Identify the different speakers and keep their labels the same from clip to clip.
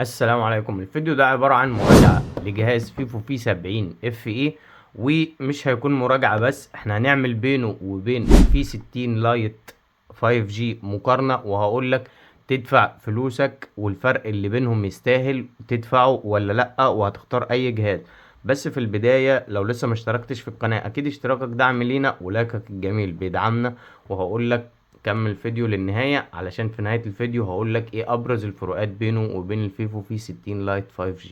Speaker 1: السلام عليكم. الفيديو ده عبارة عن مراجعة لجهاز فيفو في 70 FE، ومش هيكون مراجعة بس، احنا هنعمل بينه وبين في 60 لايت 5G مقارنة، وهقول لك تدفع فلوسك والفرق اللي بينهم يستاهل تدفعه ولا لأ، وهتختار اي جهاز. بس في البداية لو لسه ما اشتركتش في القناة اكيد اشتراكك دعم لينا ولايكك الجميل بيدعمنا، وهقول لك كمل الفيديو للنهاية علشان في نهاية الفيديو هقول لك ايه ابرز الفروقات بينه وبين الفيفو في 60 لايت 5G.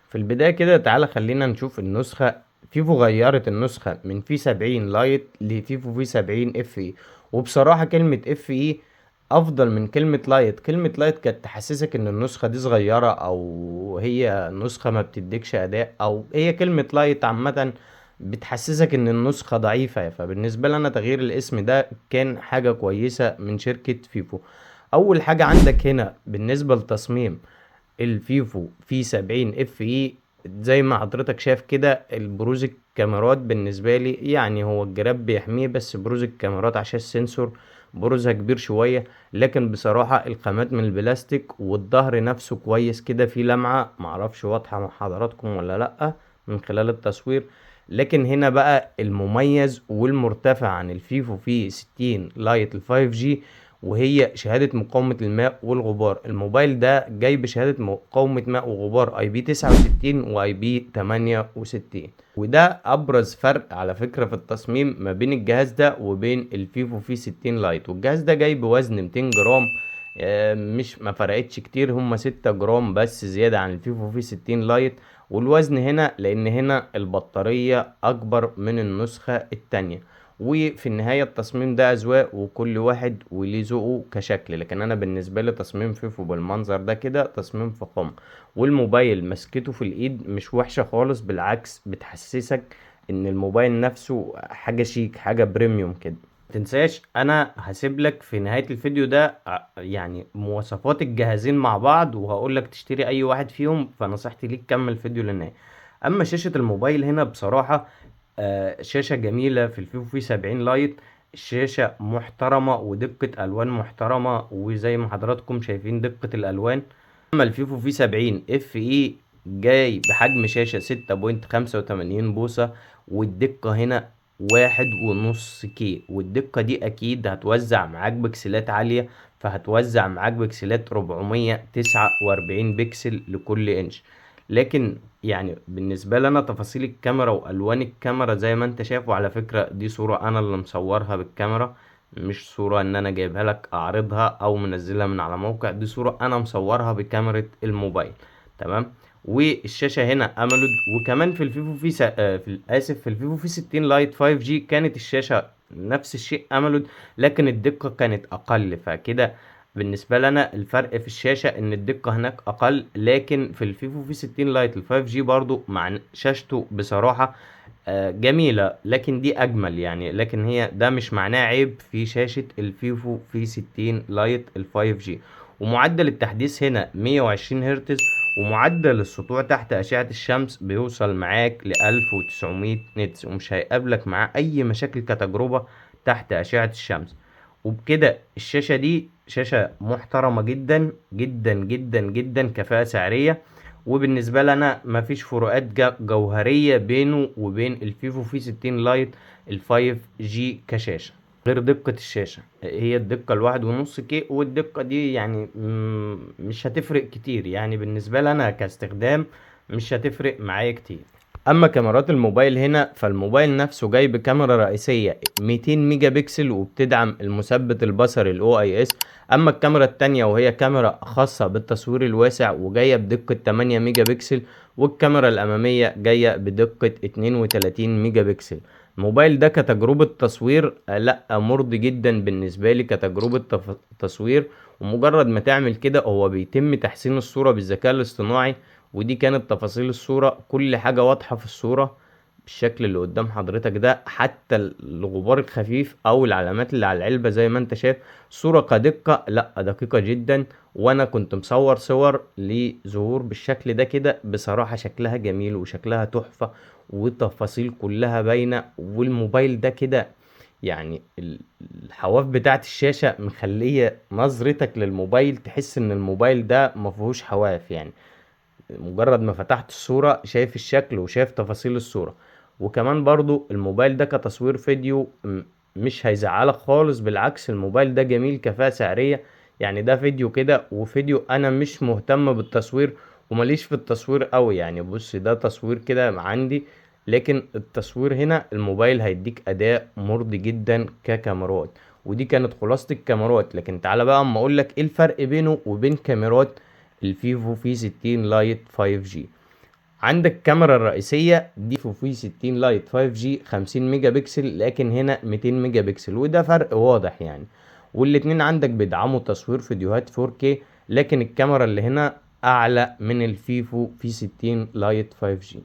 Speaker 1: في البداية كده تعالى خلينا نشوف النسخة. فيفو غيرت النسخة من في 70 لايت لفيفو في 70 FE، وبصراحة كلمة FE افضل من كلمة لايت. كلمة لايت كانت تحسسك ان النسخة دي صغيرة او هي نسخة ما بتديكش اداء، او هي كلمة لايت عامة بتحسسك ان النسخة ضعيفة. فبالنسبة لنا تغيير الاسم ده كان حاجة كويسة من شركة فيفو. اول حاجة عندك هنا بالنسبة لتصميم الفيفو في 70 FE، زي ما حضرتك شايف كده البروز الكاميرات بالنسبة لي هو الجراب بيحميه، بس بروز الكاميرات عشان ال sensor بروزها كبير شوية، لكن بصراحة الخامات من البلاستيك والظهر نفسه كويس كده، فيه لمعة معرفش واضحة مع حضراتكم ولا لأ من خلال التصوير. لكن هنا بقى المميز والمرتفع عن الفيفو في 60 لايت ال 5G وهي شهادة مقاومة الماء والغبار. الموبايل ده جاي بشهادة مقاومة ماء وغبار اي بي 69 واي بي 68، وده ابرز فرق على فكرة في التصميم ما بين الجهاز ده وبين الفيفو في 60 لايت. والجهاز ده جاي بوزن 200 جرام، مش ما فرقتش كتير، هما 6 جرام بس زيادة عن الفيفو في 60 لايت. والوزن هنا لان هنا البطارية اكبر من النسخة التانية. وفي النهاية التصميم ده اذواق وكل واحد وليه ذوقه كشكل، لكن انا بالنسبة لي تصميم فيفو بالمنظر ده كده تصميم فخم. والموبايل مسكته في الايد مش وحشة خالص، بالعكس بتحسسك ان الموبايل نفسه حاجة شيك، حاجة premium كده. متنساش انا هسيب لك في نهاية الفيديو ده مواصفات الجهازين مع بعض، وهقول لك تشتري اي واحد فيهم، فنصيحتي ليك كمل الفيديو للنهاية. اما شاشة الموبايل هنا بصراحة، شاشة جميلة في الفيفو في 70 لايت، الشاشة محترمة ودقة ألوان محترمة، وزي ما حضراتكم شايفين دقة الألوان. أما الفيفو في 70 FE جاي بحجم شاشة 6.85 بوصة، والدقة هنا 1.5 K، والدقة دي أكيد هتوزع معاك بكسلات عالية، فهتوزع معاك بكسلات 449 بكسل لكل إنش. لكن بالنسبة لنا تفاصيل الكاميرا وألوان الكاميرا زي ما انت شايف، وعلى فكرة دي صورة أنا اللي مصورها بالكاميرا، مش صورة إن أنا جايبها لك أعرضها أو منزلها من على موقع، دي صورة أنا مصورها بكاميرا الموبايل، تمام. والشاشة هنا أموليد، وكمان في الفيفو في س-، في ال-، آسف، في الفيفو في 60 لايت 5G كانت الشاشة نفس الشيء أموليد، لكن الدقة كانت أقل. فكده بالنسبة لنا الفرق في الشاشة إن الدقة هناك أقل، لكن في الفيفو في 60 لايت ال 5G برضو مع شاشته بصراحة، جميلة، لكن دي أجمل لكن هي ده مش معناه عيب في شاشة الفيفو في 60 لايت ال 5G. ومعدل التحديث هنا 120 هرتز، ومعدل السطوع تحت أشعة الشمس بيوصل معاك لألف وتسعمية nits، ومش هيقابلك معاه أي مشاكل كتجربة تحت أشعة الشمس. وبكده الشاشة دي شاشة محترمة جدا جدا جدا جدا، كفاءة سعرية. وبالنسبة لنا مفيش فروقات جوهرية بينه وبين الفيفو في 60 لايت ال 5G كشاشة، غير دقة الشاشة، هي الدقة 1.5 K، والدقة دي مش هتفرق كتير، بالنسبة لنا كاستخدام مش هتفرق معايا كتير. اما كاميرات الموبايل هنا، فالموبايل نفسه جاي بكاميرا رئيسية 200 ميجا بكسل، وبتدعم المثبت البصري ال OIS. اما الكاميرا التانية وهي كاميرا خاصة بالتصوير الواسع وجاية بدقة 8 ميجا بكسل، والكاميرا الامامية جاية بدقة 32 ميجا بكسل. الموبايل ده كتجربة تصوير، لا مرضي جدا بالنسبة لي كتجربة تصوير، ومجرد ما تعمل كده هو بيتم تحسين الصورة بالذكاء الاصطناعي. ودي كانت تفاصيل الصورة، كل حاجة واضحة في الصورة بالشكل اللي قدام حضرتك ده، حتى الغبار الخفيف او العلامات اللي على العلبة زي ما انت شايف. صورة كدقة لا دقيقة جدا، وانا كنت مصور صور لزهور بالشكل ده كده، بصراحة شكلها جميل وشكلها تحفة والتفاصيل كلها باينة. والموبايل ده كده الحواف بتاعت الشاشة مخلية نظرتك للموبايل تحس ان الموبايل ده مفيهوش حواف. مجرد ما فتحت الصورة شايف الشكل وشايف تفاصيل الصورة. وكمان برضو الموبايل ده كتصوير فيديو مش هيزعلك خالص، بالعكس الموبايل ده جميل كفاءة سعرية. يعني ده فيديو كده وفيديو، انا مش مهتم بالتصوير ومليش في التصوير قوي، يعني بص ده تصوير كده عندي، لكن التصوير هنا الموبايل هيديك اداء مرضي جدا ككاميرات. ودي كانت خلاصة الكاميرات. لكن تعالى بقى اما اقول لك ايه الفرق بينه وبين كاميرات الفيفو في 60 لايت 5G. عندك الكاميرا الرئيسية دي فيفو في 60 لايت 5G 50 ميجا بكسل، لكن هنا 200 ميجا بكسل، وده فرق واضح يعني. والاتنين عندك بيدعموا تصوير فيديوهات 4K، لكن الكاميرا اللي هنا اعلى من الفيفو في 60 لايت 5G.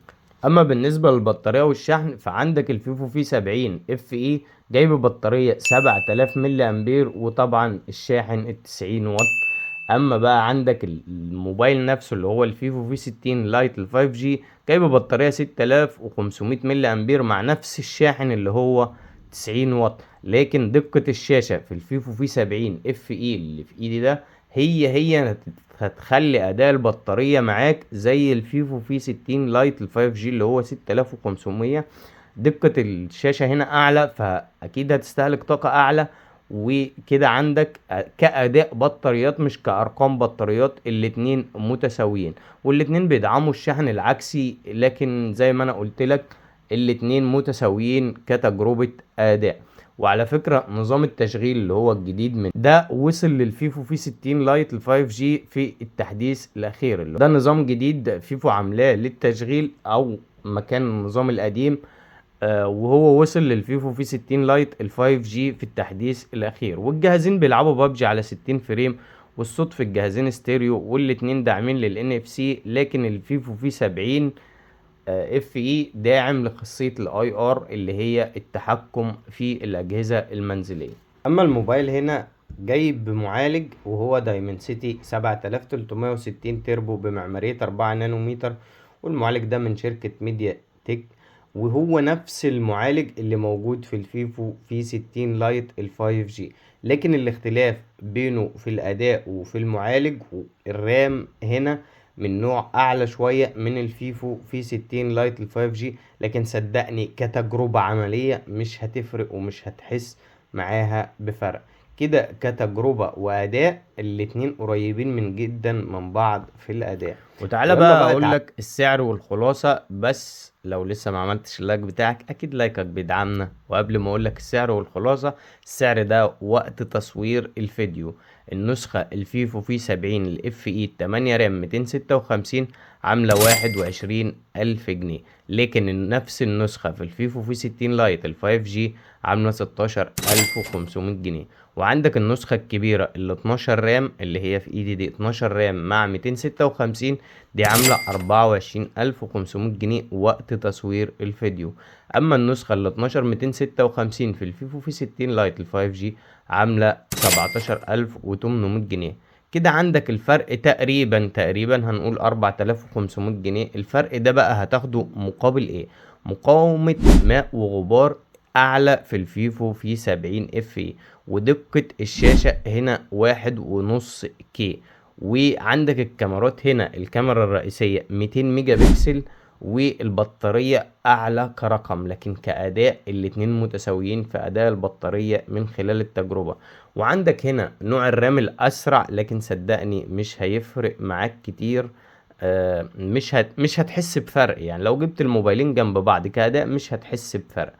Speaker 1: اما بالنسبة للبطارية والشحن فعندك الفيفو في 70 FE جايب بطارية 7000 ملي امبير، وطبعا الشاحن التسعين واط. اما بقى عندك الموبايل نفسه اللي هو الفيفو في 60 لايت ال 5G جايب بطارية 6500 ملي امبير مع نفس الشاحن اللي هو 90 واط، لكن دقة الشاشة في الفيفو في 70 FE اللي في ايدي ده هي هتخلي اداء البطارية معاك زي الفيفو في 60 لايت ال 5G اللي هو 6500. دقة الشاشة هنا اعلى، فاكيد هتستهلك طاقة اعلى، وكده عندك كأداء بطاريات مش كأرقام بطاريات الاتنين متساويين، والاتنين بيدعموا الشحن العكسي، لكن زي ما انا قلت لك الاتنين متساويين كتجربة اداء. وعلى فكرة نظام التشغيل اللي هو الجديد من ده وصل للفيفو في 60 لايت ال 5G في التحديث الاخير، اللي ده نظام جديد فيفو عاملاه للتشغيل او مكان النظام القديم، وهو وصل للفيفو في 60 لايت ال 5G في التحديث الاخير. والجهازين بيلعبوا بابجي على 60 frame، والصوت في الجهازين ستيريو، والاتنين داعمين لل NFC، لكن الفيفو في 70 FE داعم لخاصية ال IR اللي هي التحكم في الاجهزة المنزلية. اما الموبايل هنا جاي بمعالج وهو دايمنسيتي 7360 تربو بمعمارية 4 نانومتر، والمعالج ده من شركة ميديا تك، وهو نفس المعالج اللي موجود في الفيفو في 60 لايت ال 5G، لكن الاختلاف بينه في الأداء وفي المعالج والرام هنا من نوع أعلى شوية من الفيفو في 60 لايت ال 5G، لكن صدقني كتجربة عملية مش هتفرق ومش هتحس معاها بفرق. كده كتجربة وأداء الاتنين قريبين من جدا من بعض في الأداء. وتعالى
Speaker 2: يلا
Speaker 1: بقى
Speaker 2: بقى
Speaker 1: أقول لك السعر والخلاصة، بس لو لسه ما عملتش ال like بتاعك أكيد لايكك بيدعمنا. وقبل ما أقول لك السعر والخلاصة، السعر ده وقت تصوير الفيديو، النسخة الفيفو في 70 ال FE 8 رام 256 عاملة 21000 جنيه، لكن نفس النسخة في الفيفو في 60 لايت ال 5G عاملة 16500 جنيه. وعندك النسخة الكبيرة ال 12 رام اللي هي في ايدي دي 12 رام مع 256، دي عاملة 24500 جنيه وقت تصوير الفيديو. أما النسخة ال 12 256 في الفيفو في 60 لايت ال 5G عاملة 17800 جنيه. كده عندك الفرق تقريبا هنقول 4500 جنيه. الفرق ده بقى هتاخده مقابل ايه؟ مقاومة ماء وغبار اعلى في الفيفو في 70 FE، ودقة الشاشة هنا واحد ونص K، وعندك الكاميرات هنا الكاميرا الرئيسية 200 ميجا بكسل، والبطارية اعلى كرقم، لكن كأداء الاتنين متساويين في اداء البطارية من خلال التجربة. وعندك هنا نوع الرام الاسرع، لكن صدقني مش هيفرق معاك كتير، مش هتحس بفرق، يعني لو جبت الموبايلين جنب بعض كأداء مش هتحس بفرق.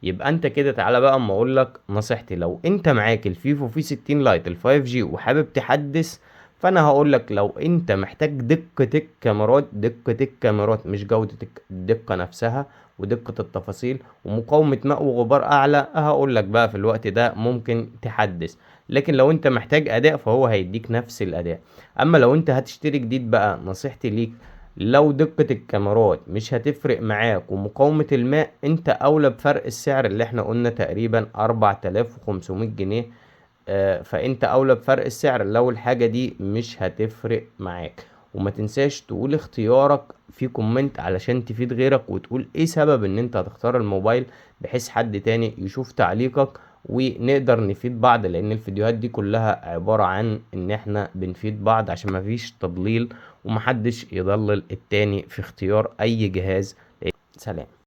Speaker 1: يبقى انت كده تعالى بقى اما اقول لك نصيحتي، لو انت معاك الفيفو في 60 لايت ال 5G وحابب تحدث، فانا هقول لك لو انت محتاج دقة الكاميرات، دقة الكاميرات مش جودة الدقة نفسها ودقة التفاصيل ومقاومة ماء وغبار اعلى، هقول لك بقى في الوقت ده ممكن تحدث. لكن لو انت محتاج اداء فهو هيديك نفس الاداء. اما لو انت هتشتري جديد بقى، نصيحتي ليك لو دقة الكاميرات مش هتفرق معاك ومقاومة الماء، انت اولى بفرق السعر اللي احنا قلنا تقريبا 4500 جنيه، فانت اولى بفرق السعر لو الحاجة دي مش هتفرق معاك. وما تنساش تقول اختيارك في comment علشان تفيد غيرك، وتقول ايه سبب ان انت هتختار الموبايل بحيث حد تاني يشوف تعليقك ونقدر نفيد بعض، لان الفيديوهات دي كلها عبارة عن ان احنا بنفيد بعض عشان مفيش تضليل ومحدش يضلل التاني في اختيار اي جهاز. سلام.